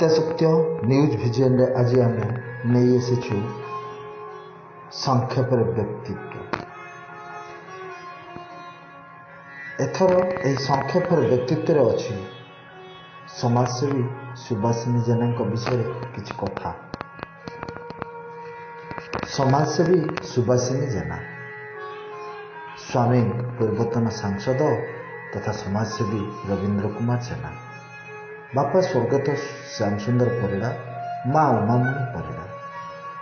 ସତ୍ୟାସତ୍ୟ ନ୍ୟୁଜ୍ ଭିଜନରେ ଆଜି ଆମେ ନେଇ ଆସିଛୁ ସଂକ୍ଷେପରେ ବ୍ୟକ୍ତିତ୍ୱ। ଏଥର ଏହି ସଂକ୍ଷେପରେ ବ୍ୟକ୍ତିତ୍ୱରେ ଅଛି ସମାଜସେବୀ ସୁବାସିନୀ ଜେନାଙ୍କ ବିଷୟରେ କିଛି କଥା। ସମାଜସେବୀ ସୁବାସିନୀ ଜେନା ସ୍ୱାମୀ ପୂର୍ବତନ ସାଂସଦ ତଥା ସମାଜସେବୀ ରବୀନ୍ଦ୍ର କୁମାର ଜେନା, ବାପା ସ୍ୱର୍ଗତ ଶ୍ୟାମସୁନ୍ଦର ପରିଡ଼ା, ମା ଉମାମଣି ପରିଡ଼ା,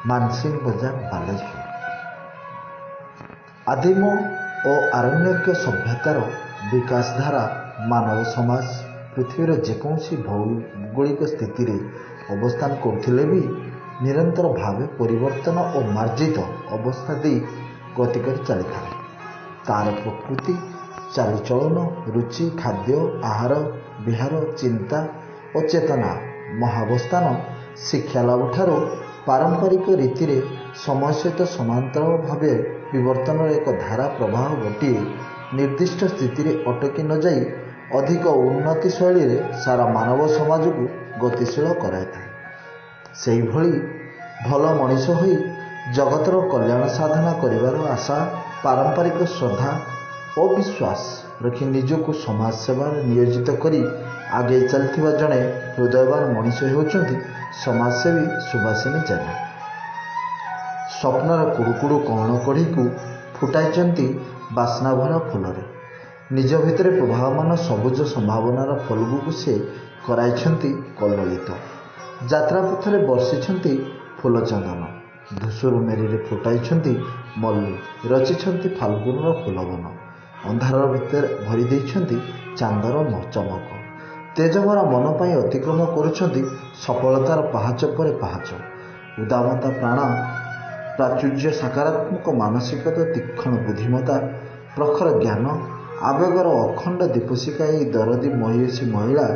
ମାନସିଂ ବଜାର, ବାଲେଶ୍ୱର। ଆଦିମ ଓ ଆରଣ୍ୟକ ସଭ୍ୟତାର ବିକାଶଧାରା ମାନବ ସମାଜ ପୃଥିବୀର ଯେକୌଣସି ଭୌଗୋଳିକ ସ୍ଥିତିରେ ଅବସ୍ଥାନ କରୁଥିଲେ ବି ନିରନ୍ତର ଭାବେ ପରିବର୍ତ୍ତନ ଓ ମାର୍ଜିତ ଅବସ୍ଥା ଦେଇ ଗତି କରି ଚାଲିଥାଏ। ତାର ପ୍ରକୃତି, ଚାଲିଚଳନ, ରୁଚି, ଖାଦ୍ୟ, ଆହାର, ବିହାର, ଚିନ୍ତା ଓ ଚେତନା, ମହାବସ୍ଥାନ, ଶିକ୍ଷାଲାଭ ଠାରୁ ପାରମ୍ପରିକ ରୀତିରେ ସମୟ ସହିତ ସମାନ୍ତରାଳ ଭାବେ ବିବର୍ତ୍ତନର ଏକ ଧାରା ପ୍ରବାହ ଗୋଟିଏ ନିର୍ଦ୍ଦିଷ୍ଟ ସ୍ଥିତିରେ ଅଟକି ନଯାଇ ଅଧିକ ଉନ୍ନତି ଶୈଳୀରେ ସାରା ମାନବ ସମାଜକୁ ଗତିଶୀଳ କରାଇଥାଏ। ସେହିଭଳି ଭଲ ମଣିଷ ହୋଇ ଜଗତର କଲ୍ୟାଣ ସାଧନା କରିବାର ଆଶା, ପାରମ୍ପରିକ ଶ୍ରଦ୍ଧା ଓ ବିଶ୍ୱାସ ରଖି ନିଜକୁ ସମାଜ ସେବାରେ ନିୟୋଜିତ କରି ଆଗେଇ ଚାଲିଥିବା ଜଣେ ହୃଦୟବାନ ମଣିଷ ହେଉଛନ୍ତି ସମାଜସେବୀ ସୁବାସିନୀ ଜେନା। ସ୍ୱପ୍ନର କୁଡ଼ୁକୁଡ଼ୁ କଅଣ କଢ଼ିକୁ ଫୁଟାଇଛନ୍ତି ବାସ୍ନାଭରା ଫୁଲରେ। ନିଜ ଭିତରେ ପ୍ରବାହମାନ ସବୁଜ ସମ୍ଭାବନାର ଫଲ୍ଗୁକୁ ସେ କରାଇଛନ୍ତି କଲ୍ଲୋଳିତ। ଯାତ୍ରାପଥରେ ବର୍ଷିଛନ୍ତି ଫୁଲଚନ୍ଦନ, ଧୂସର ମେରିରେ ଫୁଟାଇଛନ୍ତି ମଲ୍ଲି, ରଚିଛନ୍ତି ଫାଲ୍ଗୁନର ଫୁଲବନ, ଅନ୍ଧାର ଭିତରେ ଭରି ଦେଇଛନ୍ତି ଚାନ୍ଦର ଚମକ। ତେଜଭରା ମନ ପାଇଁ ଅତିକ୍ରମ କରୁଛନ୍ତି ସଫଳତାର ପାହାଚ ପରେ ପାହାଚ। ଉଦାମତା, ପ୍ରାଣ ପ୍ରାଚୁର୍ଯ୍ୟ, ସକାରାତ୍ମକ ମାନସିକତା, ତୀକ୍ଷ୍ଣ ବୁଦ୍ଧିମତା, ପ୍ରଖର ଜ୍ଞାନ, ଆବେଗର ଅଖଣ୍ଡ ଦୀପଶିଖା ଏହି ଦରଦୀ ମହିୟସୀ ମହିଳା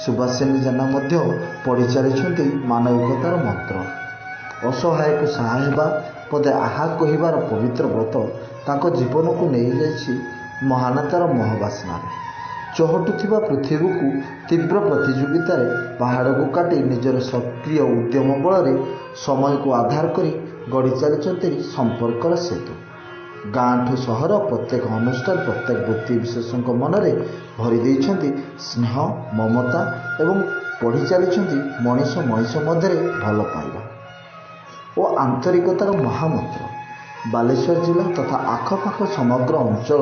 ସୁବାସିନୀ ଜେନା ମଧ୍ୟ ପଢ଼ି ଚାଲିଛନ୍ତି ମାନବିକତାର ମନ୍ତ୍ର। ଅସହାୟକୁ ସାହା ହେବା, ପଦେ ଆହା କହିବାର ପବିତ୍ର ବ୍ରତ ତାଙ୍କ ଜୀବନକୁ ନେଇଯାଇଛି ମହାନତାର ମହବାସ୍ନାରେ। ଚହଟୁଥିବା ପୃଥିବୀକୁ ତୀବ୍ର ପ୍ରତିଯୋଗିତାରେ ପାହାଡ଼କୁ କାଟି ନିଜର ସକ୍ରିୟ ଉଦ୍ୟମ ବଳରେ ସମୟକୁ ଆଧାର କରି ଗଢ଼ି ଚାଲିଛନ୍ତି ସମ୍ପର୍କର ସେତୁ। ଗାଁଠୁ ସହର ପ୍ରତ୍ୟେକ ଅନୁଷ୍ଠାନ, ପ୍ରତ୍ୟେକ ବ୍ୟକ୍ତି ବିଶେଷଙ୍କ ମନରେ ଭରି ଦେଇଛନ୍ତି ସ୍ନେହ, ମମତା ଏବଂ ପଢ଼ି ଚାଲିଛନ୍ତି ମଣିଷ ମଣିଷ ମଧ୍ୟରେ ଭଲ ପାଇବା ଓ ଆନ୍ତରିକତାର ମହାମନ୍ତ୍ର। ବାଲେଶ୍ୱର ଜିଲ୍ଲା ତଥା ଆଖପାଖ ସମଗ୍ର ଅଞ୍ଚଳ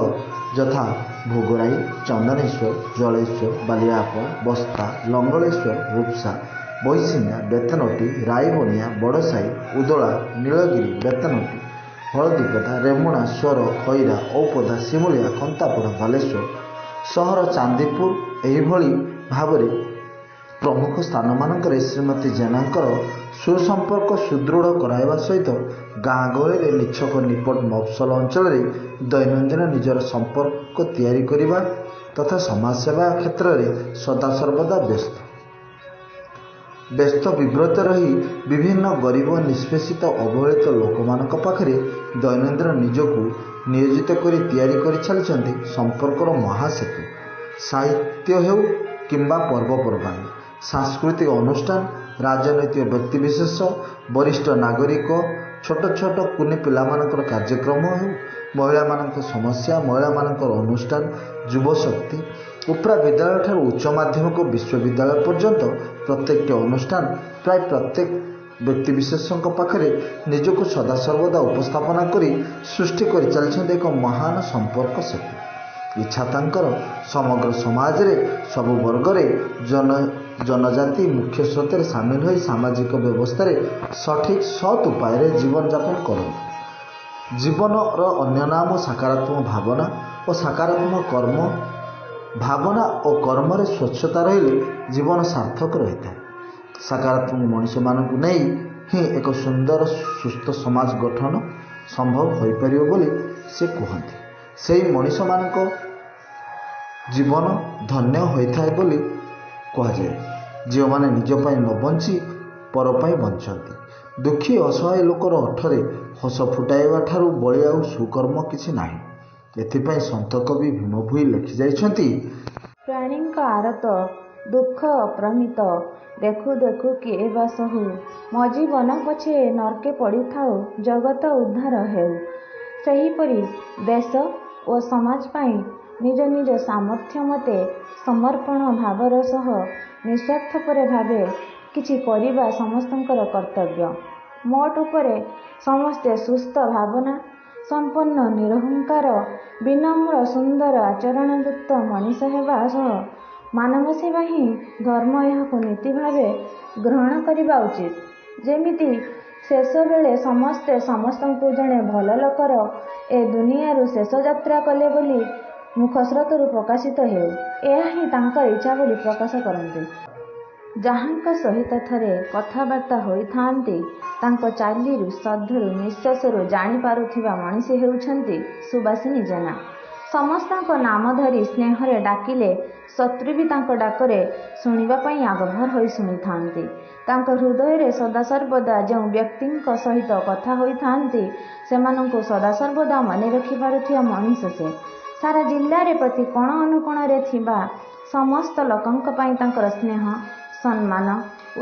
ଯଥା ଭୋଗରାଇ, ଚନ୍ଦନେଶ୍ୱର, ଜଳେଶ୍ୱର, ବାଲିଆପାଳ, ବସ୍ତା, ଲଙ୍ଗଳେଶ୍ୱର, ରୂପସା, ବୈଶିଙ୍ଗା, ବେତନଟୀ, ରାଇବଣିଆ, ବଡ଼ସାହି, ଉଦଳା, ନୀଳଗିରି, ବେତନଟୀ, ହଳଦୀପଦା, ରେମୁଣା, ସ୍ୱର, ଖଇରା, ଔପଦା, ଶିମୁଳିଆ, ଖନ୍ତାପଡ଼ା, ବାଲେଶ୍ୱର ସହର, ଚାନ୍ଦିପୁର ଏହିଭଳି ଭାବରେ ପ୍ରମୁଖ ସ୍ଥାନମାନଙ୍କରେ ଶ୍ରୀମତୀ ଜେନାଙ୍କର ସୁସମ୍ପର୍କ ସୁଦୃଢ଼ କରାଇବା ସହିତ ଗାଁ ଗହଳିରେ ନିଛକ ନିପଟ ମଫସଲ ଅଞ୍ଚଳରେ ଦୈନନ୍ଦିନ ନିଜର ସମ୍ପର୍କ ତିଆରି କରିବା ତଥା ସମାଜସେବା କ୍ଷେତ୍ରରେ ସଦାସର୍ବଦା ବ୍ୟସ୍ତ ବିବ୍ରତ ରହି ବିଭିନ୍ନ ଗରିବ, ନିଷ୍ପେଷିତ, ଅବହେଳିତ ଲୋକମାନଙ୍କ ପାଖରେ ଦୈନନ୍ଦିନ ନିଜକୁ ନିୟୋଜିତ କରି ତିଆରି କରି ଚାଲିଛନ୍ତି ସମ୍ପର୍କର ମହାସେତୁ। ସାହିତ୍ୟ ହେଉ କିମ୍ବା ପର୍ବପର୍ବାଣୀ, ସାଂସ୍କୃତିକ ଅନୁଷ୍ଠାନ, ରାଜନୈତିକ ବ୍ୟକ୍ତିବିଶେଷ, ବରିଷ୍ଠ ନାଗରିକ, ଛୋଟ ଛୋଟ କୁନି ପିଲାମାନଙ୍କର କାର୍ଯ୍ୟକ୍ରମ ହେଉ, ମହିଳାମାନଙ୍କ ସମସ୍ୟା, ମହିଳାମାନଙ୍କର ଅନୁଷ୍ଠାନ, ଯୁବଶକ୍ତି, ଉପରା ବିଦ୍ୟାଳୟଠାରୁ ଉଚ୍ଚ ମାଧ୍ୟମିକ ବିଶ୍ୱବିଦ୍ୟାଳୟ ପର୍ଯ୍ୟନ୍ତ ପ୍ରତ୍ୟେକଟି ଅନୁଷ୍ଠାନ, ପ୍ରାୟ ପ୍ରତ୍ୟେକ ବ୍ୟକ୍ତିବିଶେଷଙ୍କ ପାଖରେ ନିଜକୁ ସଦାସର୍ବଦା ଉପସ୍ଥାପନା କରି ସୃଷ୍ଟି କରିଚାଲିଛନ୍ତି ଏକ ମହାନ ସମ୍ପର୍କ ସେତୁ। ଇଚ୍ଛା ତାଙ୍କର ସମଗ୍ର ସମାଜରେ ସବୁ ବର୍ଗରେ ଜନଜାତି ମୁଖ୍ୟ ସ୍ରୋତରେ ସାମିଲ ହୋଇ ସାମାଜିକ ବ୍ୟବସ୍ଥାରେ ସଠିକ୍ ସତ୍ ଉପାୟରେ ଜୀବନଯାପନ କରନ୍ତୁ। ଜୀବନର ଅନ୍ୟ ନାମ ସକାରାତ୍ମକ ଭାବନା ଓ ସକାରାତ୍ମକ କର୍ମ। ଭାବନା ଓ କର୍ମରେ ସ୍ୱଚ୍ଛତା ରହିଲେ ଜୀବନ ସାର୍ଥକ ରହିଥାଏ। ସକାରାତ୍ମକ ମଣିଷମାନଙ୍କୁ ନେଇ ହିଁ ଏକ ସୁନ୍ଦର ସୁସ୍ଥ ସମାଜ ଗଠନ ସମ୍ଭବ ହୋଇପାରିବ ବୋଲି ସେ କୁହନ୍ତି। ସେହି ମଣିଷମାନଙ୍କ ଜୀବନ ଧନ୍ୟ ହୋଇଥାଏ ବୋଲି କୁହାଯାଏ, ଯେଉଁମାନେ ନିଜ ପାଇଁ ନ ବଞ୍ଚି ପର ପାଇଁ ବଞ୍ଚନ୍ତି। ଦୁଃଖୀ ଅସହାୟ ଲୋକର ଓଠରେ ହସ ଫୁଟାଇବା ଠାରୁ ବଳି ଆଉ ସୁକର୍ମ କିଛି ନାହିଁ। ଏଥିପାଇଁ ସନ୍ଥ କବି ଭୀମ ଭୋଇ ଲେଖିଯାଇଛନ୍ତି, ପ୍ରାଣୀଙ୍କ ଆରତ ଦୁଃଖ ଅପରିମିତ, ଦେଖୁ ଦେଖୁ କିଏ ବା ସହୁ। ମୋ ଜୀବନ ପଛେ ନର୍କେ ପଡ଼ିଥାଉ, ଜଗତ ଉଦ୍ଧାର ହେଉ। ସେହିପରି ଦେଶ ଓ ସମାଜ ପାଇଁ ନିଜ ନିଜ ସାମର୍ଥ୍ୟ ମତେ ସମର୍ପଣ ଭାବର ସହ ନିଃସ୍ୱାର୍ଥପର ଭାବେ କିଛି କରିବା ସମସ୍ତଙ୍କର କର୍ତ୍ତବ୍ୟ। ମୋଟ ଉପରେ ସମସ୍ତେ ସୁସ୍ଥ ଭାବନା ସମ୍ପନ୍ନ, ନିରହଙ୍କାର, ବିନମ୍ର, ସୁନ୍ଦର ଆଚରଣଯୁକ୍ତ ମଣିଷ ହେବା ସହ ମାନବ ସେବା ହିଁ ଧର୍ମ, ଏହାକୁ ନୀତି ଭାବେ ଗ୍ରହଣ କରିବା ଉଚିତ। ଯେମିତି ଶେଷ ବେଳେ ସମସ୍ତେ ସମସ୍ତଙ୍କୁ ଜଣେ ଭଲ ଲୋକର ଏ ଦୁନିଆରୁ ଶେଷ ଯାତ୍ରା କଲେ ବୋଲି ମୁଖସ୍ରୋତରୁ ପ୍ରକାଶିତ ହେଉ, ଏହା ହିଁ ତାଙ୍କର ଇଚ୍ଛା ବୋଲି ପ୍ରକାଶ କରନ୍ତି। ଯାହାଙ୍କ ସହିତ ଥରେ କଥାବାର୍ତ୍ତା ହୋଇଥାନ୍ତି, ତାଙ୍କ ଚାଲିରୁ, ଶବ୍ଦରୁ, ନିଃଶ୍ୱାସରୁ ଜାଣିପାରୁଥିବା ମଣିଷୀ ହେଉଛନ୍ତି ସୁବାସିନୀ ଜେନା। ସମସ୍ତଙ୍କ ନାମ ଧରି ସ୍ନେହରେ ଡାକିଲେ ଶତ୍ରୁ ବି ତାଙ୍କ ଡାକରେ ଶୁଣିବା ପାଇଁ ଆଗଭର ହୋଇ ଶୁଣିଥାନ୍ତି। ତାଙ୍କ ହୃଦୟରେ ସଦାସର୍ବଦା ଯେଉଁ ବ୍ୟକ୍ତିଙ୍କ ସହିତ କଥା ହୋଇଥାନ୍ତି, ସେମାନଙ୍କୁ ସଦାସର୍ବଦା ମନେ ରଖିପାରୁଥିବା ମଣିଷ ସେ। ସାରା ଜିଲ୍ଲାରେ ପ୍ରତି କୋଣ ଅନୁକୋଣରେ ଥିବା ସମସ୍ତ ଲୋକଙ୍କ ପାଇଁ ତାଙ୍କର ସ୍ନେହ, ସମ୍ମାନ,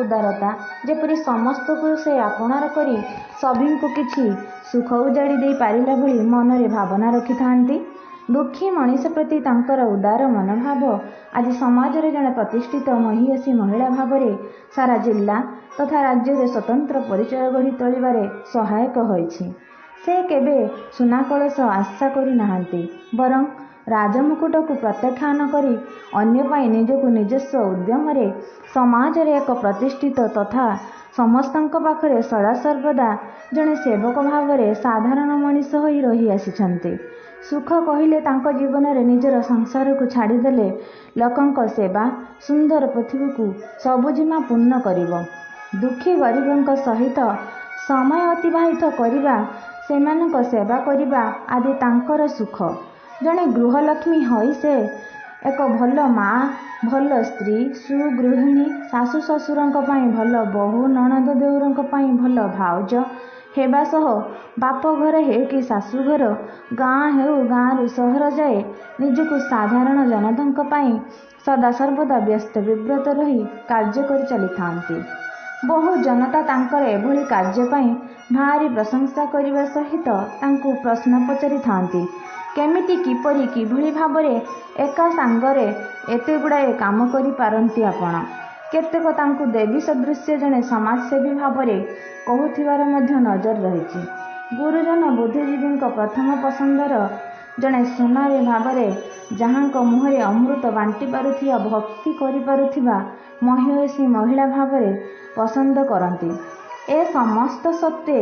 ଉଦାରତା ଯେପରି ସମସ୍ତଙ୍କୁ ସେ ଆପଣାର କରି ସଭିଙ୍କୁ କିଛି ସୁଖ ଉଜାଡ଼ି ଦେଇ ପାରିଲା ଭଳି ମନରେ ଭାବନା ରଖିଥାନ୍ତି। ଦୁଃଖୀ ମଣିଷ ପ୍ରତି ତାଙ୍କର ଉଦାର ମନୋଭାବ ଆଜି ସମାଜରେ ଜଣେ ପ୍ରତିଷ୍ଠିତ ମହିୟସୀ ମହିଳା ଭାବରେ ସାରା ଜିଲ୍ଲା ତଥା ରାଜ୍ୟରେ ସ୍ୱତନ୍ତ୍ର ପରିଚୟ ଗଢ଼ି ତୋଳିବାରେ ସହାୟକ ହୋଇଛି। ସେ କେବେ ସୁନା କଳସ ଆଶା କରିନାହାନ୍ତି, ବରଂ ରାଜମୁକୁଟକୁ ପ୍ରତ୍ୟାଖ୍ୟାନ କରି ଅନ୍ୟ ପାଇଁ ନିଜକୁ ନିଜସ୍ୱ ଉଦ୍ୟମରେ ସମାଜରେ ଏକ ପ୍ରତିଷ୍ଠିତ ତଥା ସମସ୍ତଙ୍କ ପାଖରେ ସଦାସର୍ବଦା ଜଣେ ସେବକ ଭାବରେ ସାଧାରଣ ମଣିଷ ହୋଇ ରହିଆସିଛନ୍ତି। ସୁଖ କହିଲେ ତାଙ୍କ ଜୀବନରେ ନିଜର ସଂସାରକୁ ଛାଡ଼ିଦେଲେ ଲୋକଙ୍କ ସେବା ସୁନ୍ଦର ପୃଥିବୀକୁ ସବୁଜିମା ପୂର୍ଣ୍ଣ କରିବ। ଦୁଃଖୀ ଗରିବଙ୍କ ସହିତ ସମୟ ଅତିବାହିତ କରିବା, ସେମାନଙ୍କ ସେବା କରିବା ଆଦି ତାଙ୍କର ସୁଖ। ଜଣେ ଗୃହଲକ୍ଷ୍ମୀ ହୋଇ ସେ ଏକ ଭଲ ମା, ଭଲ ସ୍ତ୍ରୀ, ସୁଗୃହିଣୀ, ଶାଶୁ ଶ୍ୱଶୁରଙ୍କ ପାଇଁ ଭଲ ବୋହୂ, ନଣନ୍ଦ ଦେଉରଙ୍କ ପାଇଁ ଭଲ ଭାଉଜ ହେବା ସହ ବାପଘର ହେଉ କି ଶାଶୁଘର, ଗାଁ ହେଉ ଗାଁରୁ ସହର ଯାଏ ନିଜକୁ ସାଧାରଣ ଜନତାଙ୍କ ପାଇଁ ସଦାସର୍ବଦା ବ୍ୟସ୍ତ ବିବ୍ରତ ରହି କାର୍ଯ୍ୟ କରି ଚାଲିଥାନ୍ତି। ବହୁ ଜନତା ତାଙ୍କର ଏଭଳି କାର୍ଯ୍ୟ ପାଇଁ ଭାରି ପ୍ରଶଂସା କରିବା ସହିତ ତାଙ୍କୁ ପ୍ରଶ୍ନ ପଚାରିଥାନ୍ତି, କେମିତି, କିପରି, କିଭଳି ଭାବରେ ଏକା ସାଙ୍ଗରେ ଏତେ ଗୁଡ଼ାଏ କାମ କରିପାରନ୍ତି ଆପଣ? କେତେକ ତାଙ୍କୁ ଦେବୀ ସଦୃଶ୍ୟ ଜଣେ ସମାଜସେବୀ ଭାବରେ କହୁଥିବାର ମଧ୍ୟ ନଜର ରହିଛି। ଗୁରୁଜନ ବୁଦ୍ଧିଜୀବୀଙ୍କ ପ୍ରଥମ ପସନ୍ଦର ଜଣେ ସୁନାରୀ ଭାବରେ, ଯାହାଙ୍କ ମୁହଁରେ ଅମୃତ ବାଣ୍ଟି ପାରୁଥିବା, ଭକ୍ତି କରିପାରୁଥିବା ମହିୟସୀ ମହିଳା ଭାବରେ ପସନ୍ଦ କରନ୍ତି। ଏ ସମସ୍ତ ସତ୍ତ୍ୱେ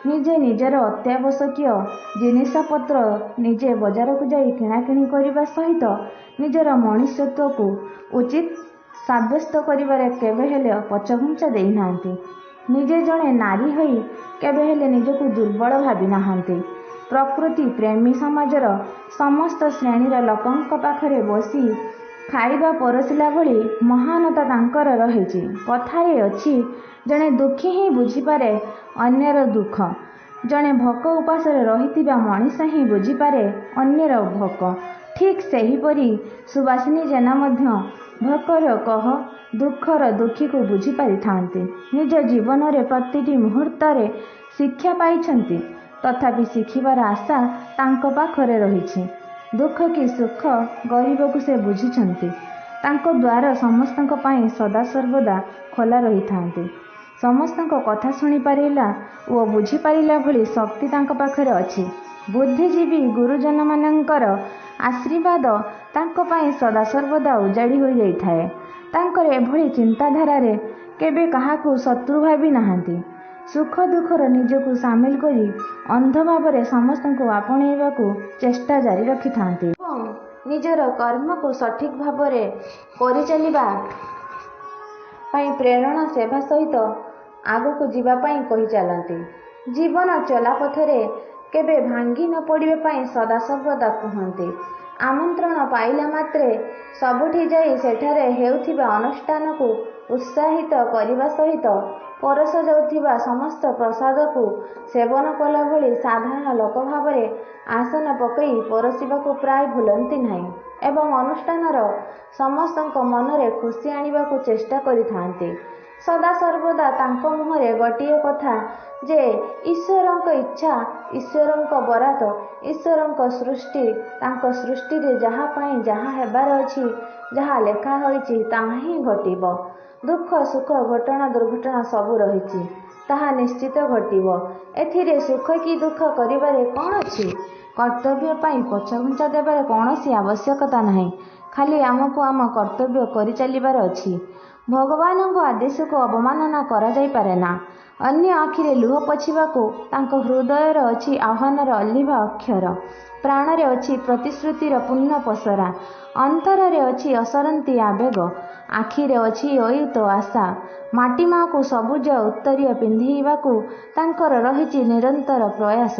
ନିଜେ ନିଜର ଅତ୍ୟାବଶ୍ୟକୀୟ ଜିନିଷପତ୍ର ନିଜେ ବଜାରକୁ ଯାଇ କିଣାକିଣି କରିବା ସହିତ ନିଜର ମଣିଷତ୍ୱକୁ ଉଚିତ ସାବ୍ୟସ୍ତ କରିବାରେ କେବେ ହେଲେ ପଛଘୁଞ୍ଚା ଦେଇନାହାନ୍ତି। ନିଜେ ଜଣେ ନାରୀ ହୋଇ କେବେ ହେଲେ ନିଜକୁ ଦୁର୍ବଳ ଭାବିନାହାନ୍ତି। ପ୍ରକୃତି ପ୍ରେମୀ, ସମାଜର ସମସ୍ତ ଶ୍ରେଣୀର ଲୋକଙ୍କ ପାଖରେ ବସି ଖାଇବା ପରସିଲା ଭଳି ମହାନତା ତାଙ୍କର ରହିଛି। କଥାରେ ଅଛି, ଜଣେ ଦୁଃଖୀ ହିଁ ବୁଝିପାରେ ଅନ୍ୟର ଦୁଃଖ। ଜଣେ ଭୋକ ଉପାସରେ ରହିଥିବା ମଣିଷ ହିଁ ବୁଝିପାରେ ଅନ୍ୟର ଭୋକ। ଠିକ୍ ସେହିପରି ସୁବାସିନୀ ଜେନା ମଧ୍ୟ ଭୋକର କହ, ଦୁଃଖର ଦୁଃଖୀକୁ ବୁଝିପାରିଥାନ୍ତି। ନିଜ ଜୀବନରେ ପ୍ରତିଟି ମୁହୂର୍ତ୍ତରେ ଶିକ୍ଷା ପାଇଛନ୍ତି, ତଥାପି ଶିଖିବାର ଆଶା ତାଙ୍କ ପାଖରେ ରହିଛି। ଦୁଃଖ କି ସୁଖ ଗରିବକୁ ସେ ବୁଝିଛନ୍ତି। ତାଙ୍କ ଦ୍ୱାର ସମସ୍ତଙ୍କ ପାଇଁ ସଦାସର୍ବଦା ଖୋଲା ରହିଥାନ୍ତି। ସମସ୍ତଙ୍କ କଥା ଶୁଣିପାରିଲା ଓ ବୁଝିପାରିଲା ଭଳି ଶକ୍ତି ତାଙ୍କ ପାଖରେ ଅଛି। ବୁଦ୍ଧିଜୀବୀ ଗୁରୁଜନମାନଙ୍କର ଆଶୀର୍ବାଦ ତାଙ୍କ ପାଇଁ ସଦାସର୍ବଦା ଉଜାଡ଼ି ହୋଇଯାଇଥାଏ। ତାଙ୍କର ଏଭଳି ଚିନ୍ତାଧାରାରେ କେବେ କାହାକୁ ଶତ୍ରୁ ଭାବି ନାହାନ୍ତି। ସୁଖ ଦୁଃଖର ନିଜକୁ ସାମିଲ କରି ଅନ୍ଧ ଭାବରେ ସମସ୍ତଙ୍କୁ ଆପଣେଇବାକୁ ଚେଷ୍ଟା ଜାରି ରଖିଥାନ୍ତି ଏବଂ ନିଜର କର୍ମକୁ ସଠିକ୍ ଭାବରେ କରିଚାଲିବା ପାଇଁ ପ୍ରେରଣା ସେବା ସହିତ ଆଗକୁ ଯିବା ପାଇଁ କହି ଚାଲନ୍ତି। ଜୀବନ ଚଲାପଥରେ କେବେ ଭାଙ୍ଗି ନ ପଡ଼ିବା ପାଇଁ ସଦାସର୍ବଦା କୁହନ୍ତି। ଆମନ୍ତ୍ରଣ ପାଇଲା ମାତ୍ରେ ସବୁଠି ଯାଇ ସେଠାରେ ହେଉଥିବା ଅନୁଷ୍ଠାନକୁ ଉତ୍ସାହିତ କରିବା ସହିତ ପରସା ଯାଉଥିବା ସମସ୍ତ ପ୍ରସାଦକୁ ସେବନ କଲା ଭଳି ସାଧାରଣ ଲୋକ ଭାବରେ ଆସନ ପକାଇ ପରସିବାକୁ ପ୍ରାୟ ଭୁଲନ୍ତି ନାହିଁ। ଏବଂ ଅନୁଷ୍ଠାନର ସମସ୍ତଙ୍କ ମନରେ ଖୁସି ଆଣିବାକୁ ଚେଷ୍ଟା କରିଥାନ୍ତି। ସଦାସର୍ବଦା ତାଙ୍କ ମୁହଁରେ ଗୋଟିଏ କଥା ଯେ ଈଶ୍ୱରଙ୍କ ଇଚ୍ଛା, ଈଶ୍ୱରଙ୍କ ବରାଦ, ଈଶ୍ୱରଙ୍କ ସୃଷ୍ଟି, ତାଙ୍କ ସୃଷ୍ଟିରେ ଯାହା ପାଇଁ ଯାହା ହେବାର ଅଛି, ଯାହା ଲେଖା ହୋଇଛି ତାହା ହିଁ ଘଟିବ। ଦୁଃଖ ସୁଖ, ଘଟଣା ଦୁର୍ଘଟଣା ସବୁ ରହିଛି, ତାହା ନିଶ୍ଚିତ ଘଟିବ। ଏଥିରେ ସୁଖ କି ଦୁଃଖ କରିବାରେ କ'ଣ ଅଛି? କର୍ତ୍ତବ୍ୟ ପାଇଁ ପଛଘୁଞ୍ଚା ଦେବାର କୌଣସି ଆବଶ୍ୟକତା ନାହିଁ। ଖାଲି ଆମକୁ ଆମ କର୍ତ୍ତବ୍ୟ କରିଚାଲିବାର ଅଛି। ଭଗବାନଙ୍କ ଆଦେଶକୁ ଅବମାନନା କରାଯାଇପାରେନା। ଅନ୍ୟ ଆଖିରେ ଲୁହ ପୋଛିବାକୁ ତାଙ୍କ ହୃଦୟରେ ଅଛି ଆହ୍ୱାନର ଅଲିଭା ଅକ୍ଷର, ପ୍ରାଣରେ ଅଛି ପ୍ରତିଶ୍ରୁତିର ପୂର୍ଣ୍ଣ ପସରା, ଅନ୍ତରରେ ଅଛି ଅସରନ୍ତି ଆବେଗ, ଆଖିରେ ଅଛି ଅୟୁତ ଆଶା। ମାଟି ମାଆକୁ ସବୁଜ ଉତ୍ତରୀୟ ପିନ୍ଧେଇବାକୁ ତାଙ୍କର ରହିଛି ନିରନ୍ତର ପ୍ରୟାସ।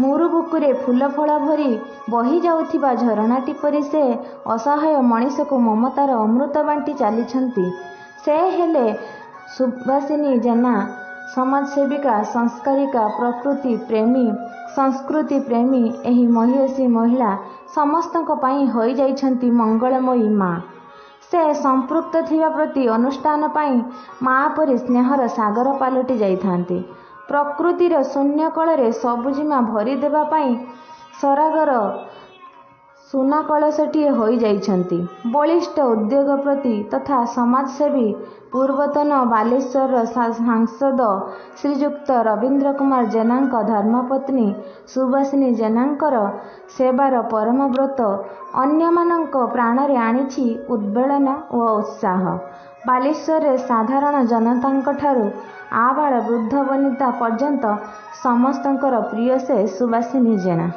ମରୁବୁକୁରେ ଫୁଲ ଫଳ ଭରି ବହିଯାଉଥିବା ଝରଣାଟି ପରି ସେ ଅସହାୟ ମଣିଷକୁ ମମତାର ଅମୃତ ବାଣ୍ଟି ଚାଲିଛନ୍ତି। ସେ ହେଲେ ସୁବାସିନୀ ଜେନା, ସମାଜସେବିକା, ସଂସ୍କାରିକା, ପ୍ରକୃତି ପ୍ରେମୀ, ସଂସ୍କୃତି ପ୍ରେମୀ ଏହି ମହିୟସୀ ମହିଳା ସମସ୍ତଙ୍କ ପାଇଁ ହୋଇଯାଇଛନ୍ତି ମଙ୍ଗଳମୟୀ ମା। ସେ ସମ୍ପୃକ୍ତ ଥିବା ପ୍ରତି ଅନୁଷ୍ଠାନ ପାଇଁ ମା ପରି ସ୍ନେହର ସାଗର ପାଲଟି ଯାଇଥାନ୍ତି। ପ୍ରକୃତିର ଶୂନ୍ୟକଳରେ ସବୁଜିମା ଭରିଦେବା ପାଇଁ ସରାଗର ସୁନା କଳସଟିଏ ହୋଇଯାଇଛନ୍ତି। ବଳିଷ୍ଠ ଉଦ୍ୟୋଗପତି ତଥା ସମାଜସେବୀ ପୂର୍ବତନ ବାଲେଶ୍ୱରର ସାଂସଦ ଶ୍ରୀଯୁକ୍ତ ରବୀନ୍ଦ୍ର କୁମାର ଜେନାଙ୍କ ଧର୍ମପତ୍ନୀ ସୁବାସିନୀ ଜେନାଙ୍କର ସେବାର ପରମ ବ୍ରତ ଅନ୍ୟମାନଙ୍କ ପ୍ରାଣରେ ଆଣିଛି ଉଦ୍ବେଳନ ଓ ଉତ୍ସାହ। ବାଲେଶ୍ୱରରେ ସାଧାରଣ ଜନତାଙ୍କଠାରୁ ଆବାଳ ବୃଦ୍ଧ ବନିତା ପର୍ଯ୍ୟନ୍ତ ସମସ୍ତଙ୍କର ପ୍ରିୟ ସେ ସୁବାସିନୀ ଜେନା।